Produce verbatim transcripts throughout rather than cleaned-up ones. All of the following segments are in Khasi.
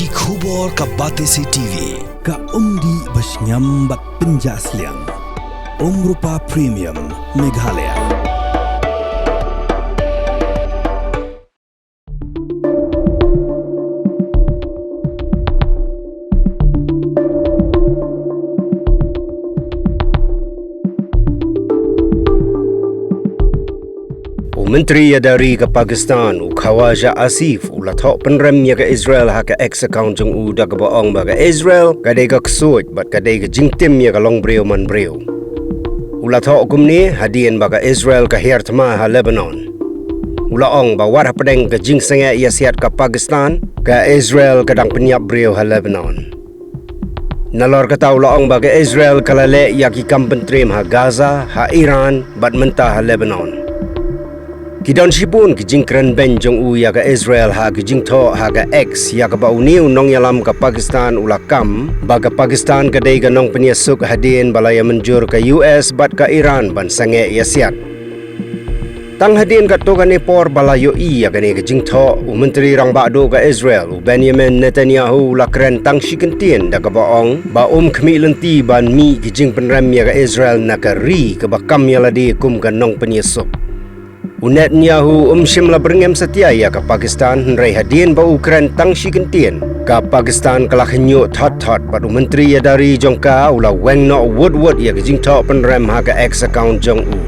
Ki khubor ka Batesi T V, ka umdih ba shngiam bad pynjah sliang. Umrupa Premium, Meghalaya. U Myntri Ïada Ri ka Pakistan, u Khawaja Asif, u la thoh pynrem ïa ka Israel ha ka X account jong u da kaba ong ba ka Israel ka dei ka ksuid bad ka dei ka jingtim ïa ka longbriew manbriew. U la thoh kumne hadien ba ka Israel ka hiar thma ha Lebanon. U la ong ba wat hapdeng ka jingsangeh ïasiat ka Pakistan, ka Israel ka dang pynïap briew ha Lebanon. Nalor kata u la ong ba ka Israel ka la leh ïa ki kam pyntriem ha Gaza, ha Iran, bad mynta ha Lebanon. Ki don shibun ki jingkren beiñ jong u ïa ka Israel ha ki jingthoh ha ka X ïa kaba une u nongïalam ka Pakistan u la kam ba ka Pakistan ka dei ka nongpynïasuk hadien ba la ïa mynjur ka U S bad ka Iran ban sangeh ïasiat. Tang hadien katto katne por ba la ïohi ïa kane ka jingthoh, u Myntri Rangbah Duh ka Israel, u Benjamin Netanyahu, u la kren tang shi kyntien da kaba ong ba um khmih lynti ban mih ki jingpynrem ïa ka Israel na ka ri kaba kam ïa lade kum ka nongpynïasuk. U Netanyahu um shym la byrngem satia ïa ka Pakistan, hynrei hadien ba u kren tang shi kyntien, ka Pakistan ka la khynñiuh thot thot bad u Myntri Ïada Ri jong ka u la weng noh wut wut ïa ka jingthoh pynrem ha ka X account jong u.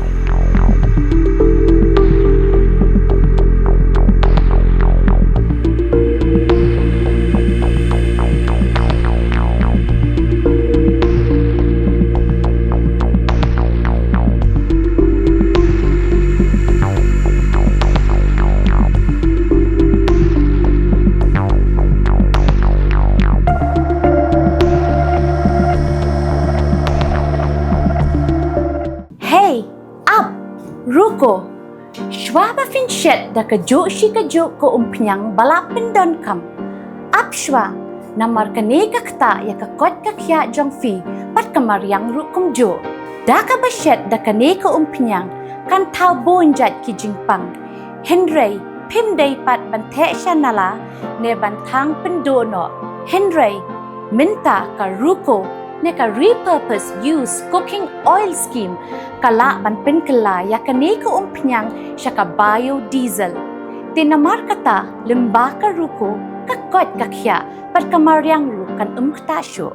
Hey, ap, ruko. Shwa ba phin shet da kajuh shi kajuh ka umphniang ba la pyndonkam, ap shwa, namar kane ka ktah ïa ka koit ka khiah jong phi bad ka mariang ruh kumjuh. Da kaba shet da kane ka umphniang kan thaw bun jait ki jingpang. Hynrei phim dei pat ban theh sha nala ne ban thang pynduh noh. Hynrei mynta ka ruko ne ka repurpose use cooking oil scheme ka lah ban pynkylla ïa kane ka umphniang sha ka biodiesel. Te namar kata lyngba ka ruko ka koit ka khiah bad ka mariang ruh kan ym ktah shuh.